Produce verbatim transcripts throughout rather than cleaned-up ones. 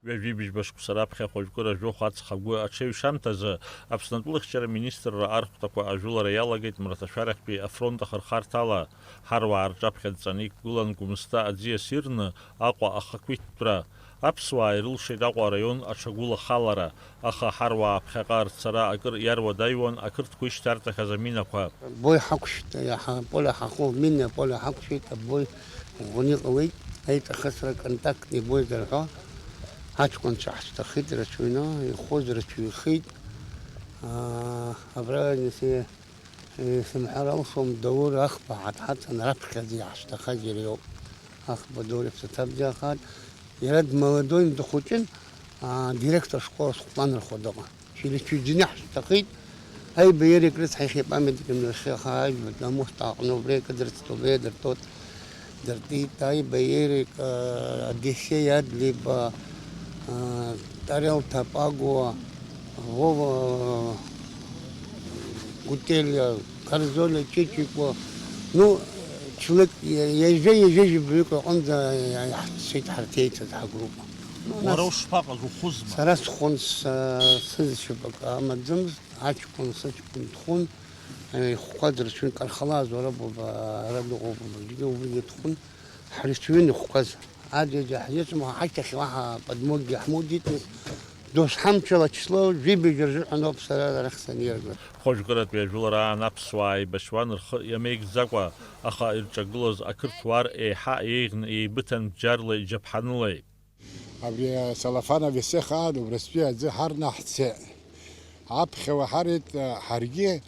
Ҩажәи быжьба шықәса раԥхьа ахәажәкыра жәохә аҵх агәы аҽеиҩшамҭазы, Аԥсны атәылахьчара министрра архәҭақәа ажәылара иалагеит мраҭашәарахьтәи афронт ахырхарҭала. Ҳаруаа рҿаԥхьа дҵаны иқәгылан Гәымсҭа аӡиас ирны Аҟәа ахақәиҭтәра. Аԥсуаа ирылшеит Аҟәа араион аҽагәылахалара, аха ҳаруаа ԥхьаҟа рцара акыр иаруадаҩуан ақырҭқәа ишьҭарҵахьаз аминақәа. Абои ҳақәшәт, иаҳа аполе ҳаху, минное поле ҳақәшәеит, абои ӷәӷәаны иҟалеит, аиҿахысра контактный бой зырҳәо, аҷкәынцәа ҳшьҭахеит рацәаҩны, ихәыз рацәаҩхеит. Аа, абра ианиси-, исымҳәар алшом, Даур Ахба ҳаҭ-, ҳаҭан раԥхьаӡа иаҳшьҭахаз иара иоуп. Ахба Даур иԥсы ҭабзиахааит. Иара дмолодоин, дыхәыҷын, аа, директор школас хәланырхәа дыҟан. Чиличуџьине ҳшьҭахеит, аиба иара ик рыцҳаихьеит памятник имҩахьы, аха ажәлар амухт аҟны убра икыдырҵт, убра идыртәот, дыртәеит, аиба иара ик, аа, Одиссеи Адлеиба, аа, Тарел Тапагуа, Вова Гутелиа, Карзолиа Чичикуа, ну, человек, ҩажәа, ҩажәа жәибаҩык аҟынӡа иаҳцеит ҳарҭ еицыз ҳгруппа. Ну, Уара нас ушԥаҟаз, ухәызма? Сара схон, са-, сызшьапык амаӡамызт, аҷкәын, сыҷкәын дхон, ихәқәа дыршәын, Кархалаа Зураб, ара дыҟоуп, убригьы, убригьы дхон, ҳрацәаҩын ихәқәаз. Аӡәаӡәа ҳзыцәмаҳа, ҳашьҭахь уаҳа подмоггьы ҳмоуӡеит, нас, досҳамчала число жәибжь рзыҳәан ауп сара арахь саниаргоз. Хәажәкыратәи ажәылара аан аԥсуаа еибашьуан рхы иамеигӡакәа, аха ирҿагылоз ақырҭуа р еиҳа еиӷьны еибыҭан бџьарла иџьаԥҳанылеи. Абри Салафанов исех аан убрастәи аӡы ҳарнаҳцеит. Аԥхьа уаҳарит, ҳаргьы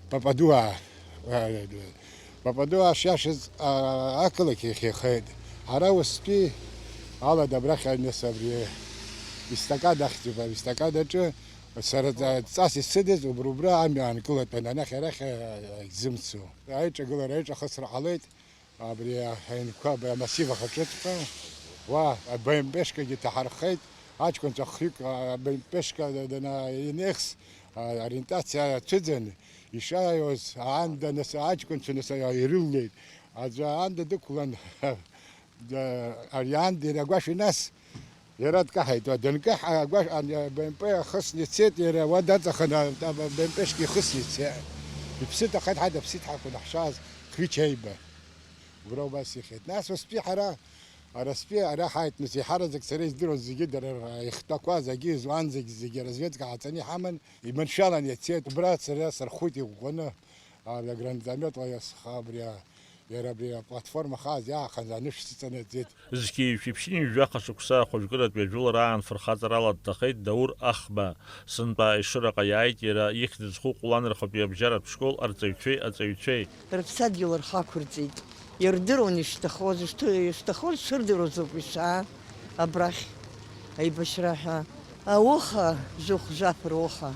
Пападуаа. Пападуаа шиашаз, а, ақалақь иахьихеит. Ара устәи алада абрахь аҩныса абри истакад ахьӡуп, ари истакад аҿы сара ҵа-, ҵас исыдыз убра-убра амҩа аанкылатәын, анахь-арахь, а, егьзымцо. Аиҿагылара, аиҿахысра ҟалеит. Абри аҳәынқәа, абри амассив ахаҿыҵәҟьа, уа абаҩмпешкагьы ҭаҳархеит, аҷкәынцәа хҩык абаҩмпешка дана-, инеихс, а, ориентациа ацәыӡын, ишааиуаз аанда нас аҷкәынцәа нас ирыллеит. Аӡәы аанда дықәлан, да-, ари аанда иара агәашә инас, иара дкаҳаит, уа данкаҳа, агәашә, ан-, абаҩмпе ахысны ицеит, иара уа даҵаханы, а, абаҩмпешк ихысны ицеит. Иԥсы ҭахеит, ҳа даԥсит ҳакәын ҳшааз, Қричаиба. Убра убас ихеит. Нас устәи ҳара, арастәи ара ҳааит, нас, еиҳараӡак сара издыруаз зегьы дара ра-, ихтәақәа зегьы, изуан зегь, зегьы разведка ҟаҵаны иҳаман, иманшәалан иацеит. Убра сара сырхәит иӷәӷәаны, абри агранатометла иасха-, абри а-, иара абри аплатформа хаас иаахынҳә анышә сыҵанаҵеит. Зқьи жәшәи ԥшьынҩажәи жәаха шықәса ахәажәкыратәи ажәылара аан фырхаҵарала дҭахеит Даур Ахба. Сынтәа Ешыраҟа иааит иара ихьӡ зху Ҟәланырхәатәи абжьаратә школ арҵаҩцәеи аҵаҩцәеи. Рыԥсадгьыл рхы ақәырҵеит. Ирдыруан ишҭахоз, ишҭы-, ишҭахоз шырдыруаз ауп ишаа, абрахь, аибашьра ҳәа. Ауха, жәохә-жәаф руха.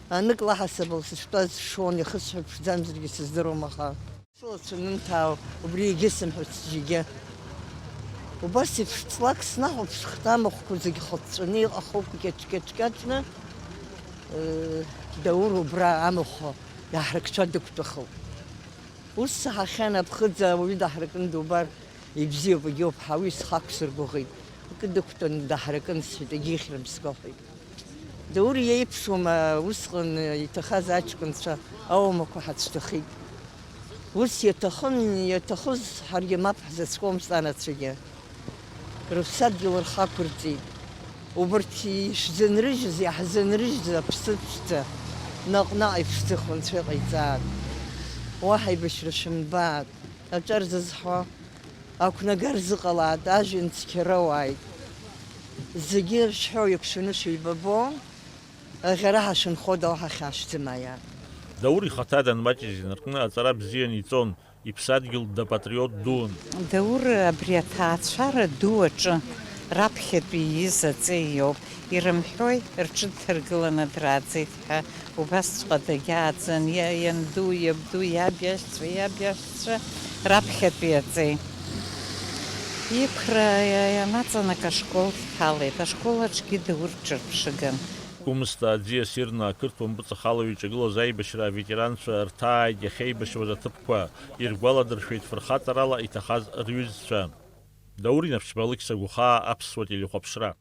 Анык лаҳасабала сыштәаз сшон, ихысҳәа ԥшӡамзаргьы сыздыруам, аха. Сылацәа анынҭаау, убри егьысымҳәац зегьы. Убас еиԥш ҵлак снахәаԥшхт, амахәқәа зегьы хыҵәҵәаны иҟахуп, кьаҿ-кьаҿ-кьаҿны, э, Даур убра амахә иаҳракцәа дықәтәахуп. Ус саҳахьан, аԥхыӡ ауаҩы даҳракын дубар, ибзиоуп, егьоуп ҳәа, уи схы ақәсыргәыӷит. Акы дықәтәан, даҳракын, сҳәеит, егьихьрым сгәахәит. Даур иеиԥшума усҟан иҭахаз аҷкәынцәа, ауамақәа ҳацәҭахеит. Ус иаҭахын, иаҭахыз ҳаргьы мап ҳзацәкуамызт анацәагьы. Рыԥсадгьыл рхы ақәырҵеит. Убарҭ ишәзынрыжьыз, иаҳзынрыжьыз аԥсыԥшӡа наҟ-наҟ иԥшӡахо Анцәа иҟаиҵаат. Уаҳа аибашьра шәымбаат. Аҿар зызҳәо ақәнагар зыҟалааит, ажәҩан цқьа роуааит. Зегьы шәҳәо иақәшәаны шәеибабо, аӷьараҳа шәынхода уаҳа хьаашьӡым, аиа. Даур ихаҭа данмаҷыз инаркны аҵара бзианы иҵон, иԥсадгьыл дапатриот дуун. Даур абри аҭаацәара ду аҿы раԥхьатәи ииз аҵеи иоуп. Ирымҳәои, рҽыдҭаргыланы драаӡеит ҳәа, убасҵәҟьа дагьааӡан, иа-, ианду, иабду, иаб иашьцәа, иаб иашьцәа раԥхьатәи аҵеи. Иқәра иа-, ианаҵанак ашкол дҭалеит, ашкол аҿгьы Даур ҿырԥшыган. Гәымсҭа аӡиас ирны ақырҭуа мпыҵахалаҩ иҿагылаз аибашьра аветеранцәа рҭааит иахьеибашьуаз аҭыԥқәа, иргәаладыршәеит фырхаҵарала иҭахаз рҩызцәа. Даур Инаԥшьба, Алықьса Гәхаа, Аԥсуа телехәаԥшра.